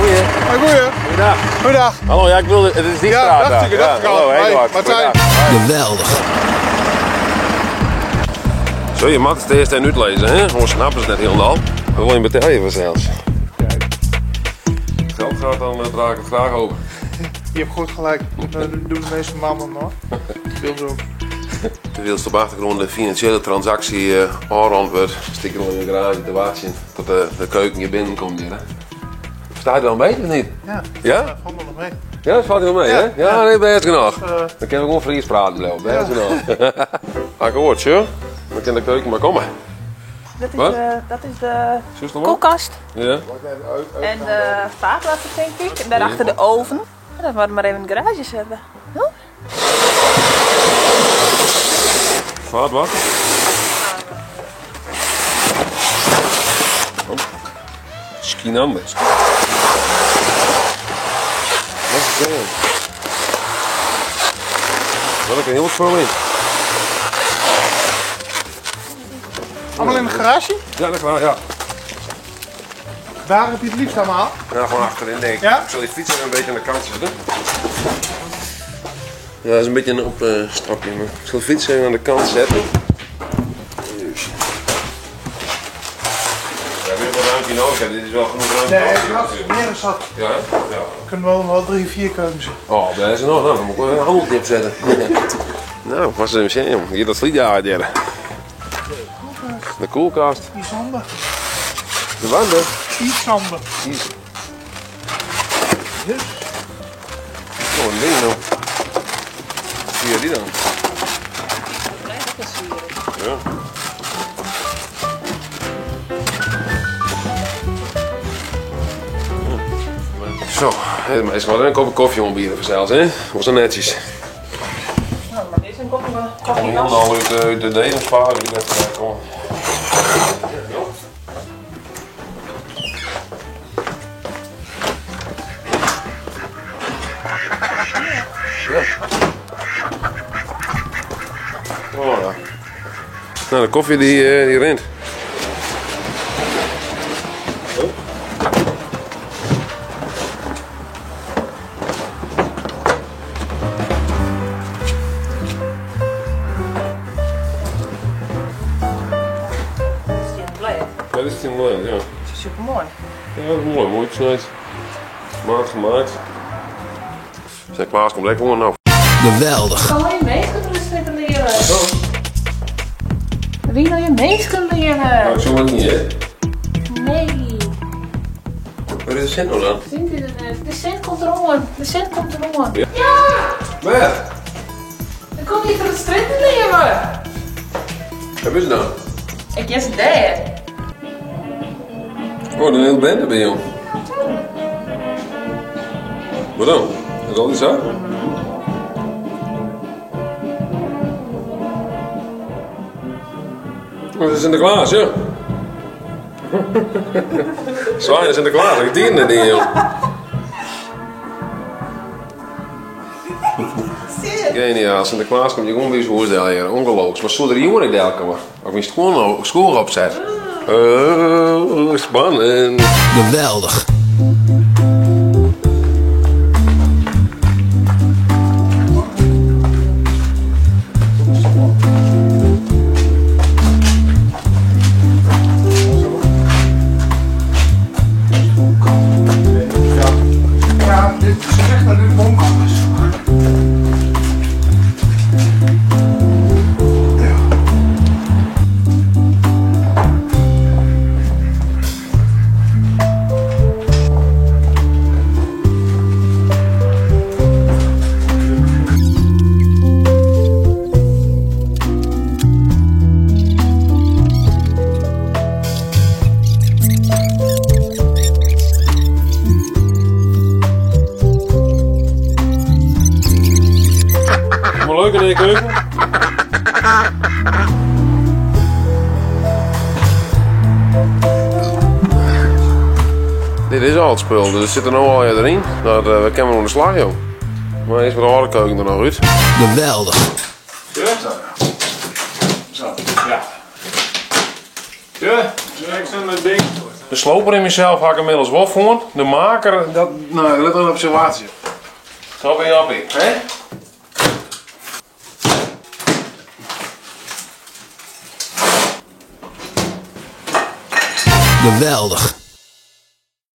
Goeie. Goeie. Goeiedag. Goeiedag. Hallo, ja, ik wilde, het is die Ja, straat dacht daar. ik, dacht ik al. Hallo, Hoi, Eduard. Martijn. Goeiedag. Geweldig. Zo, je mag het eerst even uitlezen, hè? Gewoon snappen ze het net helemaal. Dat wil je betalen vanzelfs. Geld gaat, dan draag ik het graag over. Je hebt goed gelijk. Dat doen de meeste mannen nog. Wil ze ook. Terwijl op de achtergrond de financiële transactie afgerond wordt, stik ik al in de garage te wachten tot de keuken hier binnenkomt. Hier, hè? Versta je het wel een beetje of niet? Ja. Ja? Dat valt wel nog mee. Ja, dat valt wel mee, Ja, hè? Ja, ja. nee, best genoeg. Eh. Dan kunnen we gewoon Fries praten, geloof ik. Best genoeg. Akkoord, joh. Dan kan de keuken maar komen. Dat is Wat? de, dat is de Zus nog wat? koelkast Ja. en de vaatwasser, denk ik. En daarachter de oven. En dat we maar even in de garage zetten. Huh? Wat, wat? Oh. Skinambes. Wat is het? Wat ik een heel spul in. Allemaal in de garage? Ja, dat is waar, ja. Waar heb je het liefst allemaal? Ja, gewoon achterin denk ik. Ja? Ik zal die fiets even een beetje aan de kant zetten. Ja, dat is een beetje een opstapje, maar ik zal de fiets even aan de kant zetten. Dus. Ja, weer wat ruimte nodig hebben. Dit is wel genoeg ruimte Nee, nodig ik had natuurlijk. meer dan zat. Ja, hè? Ja. We kunnen wel 3, 4 keukens. Oh, daar is er nog. Nou, dan moet ik wel een handeltje opzetten. Nou, was het een jong. Hier dat sliet uit, hier. De koelkast. Iets ander. De wanden. Iets ander. Iets. Dus. Oh, een ding nou. Zie je die dan? Ja. Zo, hé, maar is wel een kop koffie ontbieden vanzelfs, hè? Was zo netjes. Nou, maar dit is een kopje Kom koffie. helemaal uit de Nederlandsvaart, die werd komen. Ja. Oh, ja. Nou, de koffie die rent. Dat is tien blad, ja. Dat is super mooi. Ja, dat is mooi. Mooi gesneden. Maat gemaakt. Zeg, Klaas komt lekker hoor nou. Geweldig. Kan je meesten leren? Wie wil je meesten leren? Nou, zo het niet, hè? Nee. Waar is de cent nou dan? De cent is er net. De cent komt erom. De cent komt erom. Ja. Ja! Waar? Dan kom je voor het stritten leren. Waar is het nou? Ik yes daar. Oh, de hele bende ben je. Wat dan? Is dat niet zo? Oh, dat is Sinterklaas, ja. Zwaai naar Sinterklaas, ik dien het niet, joh. Geniaal, Sinterklaas komt je gewoon bij zijn huis hier. Ongelooflijk. Maar zo er jongen ik daar komen. Of mijn schoen opzet. Spannend. Geweldig. Ja, dit ze zegt dat dit boomkant is. Ja. Maar leuk in de keuken. Dit is al het spul, dus het zit er nou al erin. Dat, we kunnen onder de slag, joh. Maar eerst met de harde keuken er nog uit. Geweldig. Ja? Zo, ja. Ja, ik zet mijn ding. De sloper yn mysels ha ik ynmiddels wol fûn. De maker, dat, no, lit dan op sich wachtsje. Toppie joppie, hè? Geweldich.